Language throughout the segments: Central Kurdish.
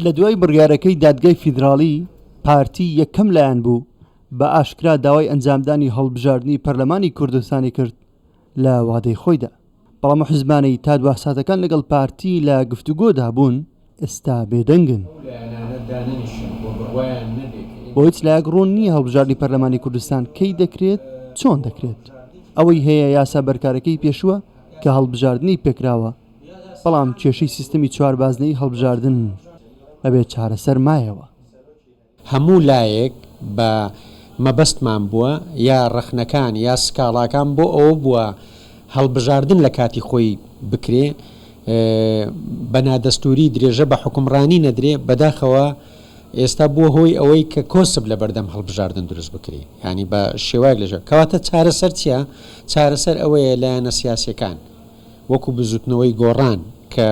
لە دوای بڕیارەکەی دادگای فیدراڵی، پارتی یەکەم لایەن بوو بە ئاشکرا داوای ئەنجامدانی هەڵبژاردنی پەرلەمانی کوردستانی کرد لە وادەی خۆیدا، بەڵام ئەو حزبانەی تا دوا ساتەکان لەگەڵ پارتی لە گفتوگۆدا بوون ئێستا بێدەنگن. بۆ هیچ لایەک ڕوون نییە هەڵبژاردنی پەرلەمانی کوردستان کەی دەکرێت، چۆن دەکرێت. ئەوەی هەیە یاسا بەرکارەکەی پێشووە کە هەڵبژاردنی پێکراوە، بەڵام کێشەی سیستەمی چواربازنەیی هەڵبژاردن بەبێ چارەسەر مایەوە. هەموو لایەک بە مەبەستمان بووە یا ڕەخنەکان یا سکاڵاکان بۆ ئەوە بووە هەڵبژاردن لە کاتی خۆی بکرێ بە نادەستووری درێژە بە حوکمڕانی نەدرێ، بەداخەوە ئێستا بووە هۆی ئەوەی کە کۆسپ لە بەردەم هەڵبژاردن دروست بکرێ یانی بە شێوایەک لە کەواتە چارەسەر چییە؟ چارەسەر ئەوەیە لایەنە سیاسیەکان وەکو بزوتنەوەی گۆڕان کە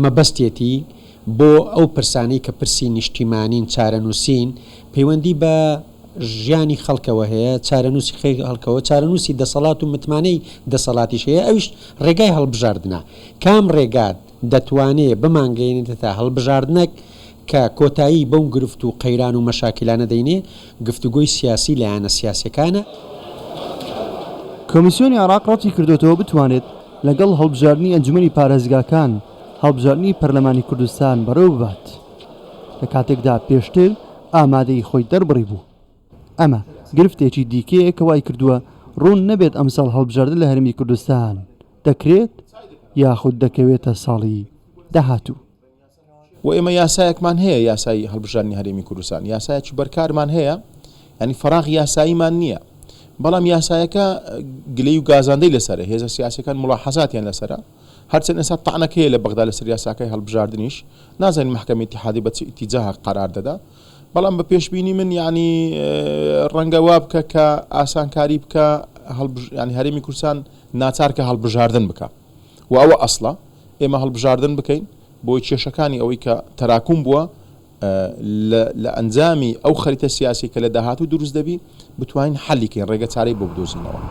مەبەستێتی بۆ ئەو پرسانەی کە پرسی نیشتیمانین، چارەنووسین، پەیوەندی بە ژیانی خەڵکەوە هەیە، چارەنووسی خەڵکەوە، چارەنووسی دەسەڵات و متمانەی دەسەڵاتیش هەیە، ئەویش ڕێگای هەڵبژاردنە. کام ڕێگا دەتوانێ بمانگەیەنێتە هەڵبژاردنەک کە کۆتایی بەو گرفت و قەیران و مەشاکیلانە دەینێ، گفتوگۆی سیاسی لایەنە سیاسیەکانە. کۆمیسیۆنی عێراق ڕەتیکردۆتەوە بتوانێت لەگەڵ هەڵبژاردنی ئەنجومەنی پارێزگاکان هەڵبژاردنی پەرلەمانی کوردستان بەڕێوەببات، لە کاتێکدا پێشتر ئامادەیی خۆی دەربڕیبوو. ئەمە گرفتێکی دیکەیە کە وایکردووە ڕوون نەبێت ئەمساڵ هەڵبژاردن لە هەرێمی کوردستان دەکرێت یاخود دەکەوێتە ساڵی داهاتوو. وە ئێمە یاسایەکمان هەیە یاسای هەڵبژاردنی هەرێمی کوردستان یاسایەکی بەرکارمان هەیە ینی فەراغ یاساییمان نییە بەڵام یاسایەکە گلەی و گازاندەی لەسەرە هێزە سیاسەکان مڵاحەزاتیان لەسەرە هەرچەند ئێستا تەعنەکەیە لە بەغدا لەسەر یاساکەی هەڵبژاردنیش نازانین مەحکەمەی ئیتیحادی بە چ ئیتیجاهە قەرار دەدا بەڵام بە پێشبینی من یعنی ڕەنگە وا بکە کە ئاسانکاری بکە ینی هەرێمی کوردستان ناچار کە هەڵبژاردن بکە و ئەوە ئەسڵە ئێمە هەڵبژاردن بکەین بۆی کێشەکانی ئەوەی کە تەراکوم بووە لە ئەنجامی ئەو خەریتە سیاسی کە لە داهاتوو دروست دەبی بتوانین حەلی کەین ڕێگە چارەی بۆ بدۆزینەوە.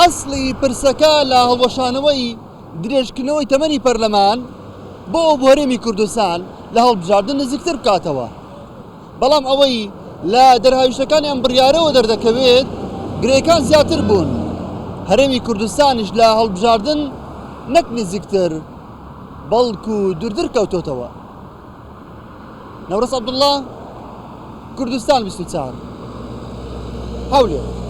ئەسڵی پرسەکە لە هەڵوەشانەوەی درێژکردنەوەی تەمەنی پەرلەمان بۆ ئەو بۆ هەرێمی کوردستان لە هەڵبژاردن نزیکتر بکاتەوە. بەڵام ئەوەی لە دەرهاویشتەکانی ئەم بڕیارەوە دەردەکەوێت گرێکان زیاتر بوون، هەرێمی کوردستانیش لە هەڵبژاردن نەک نزیکتر بەڵکو دوورتر کەوتۆتەوە. نەورەس عەبدوڵڵا، کوردستان 24، هەولێر.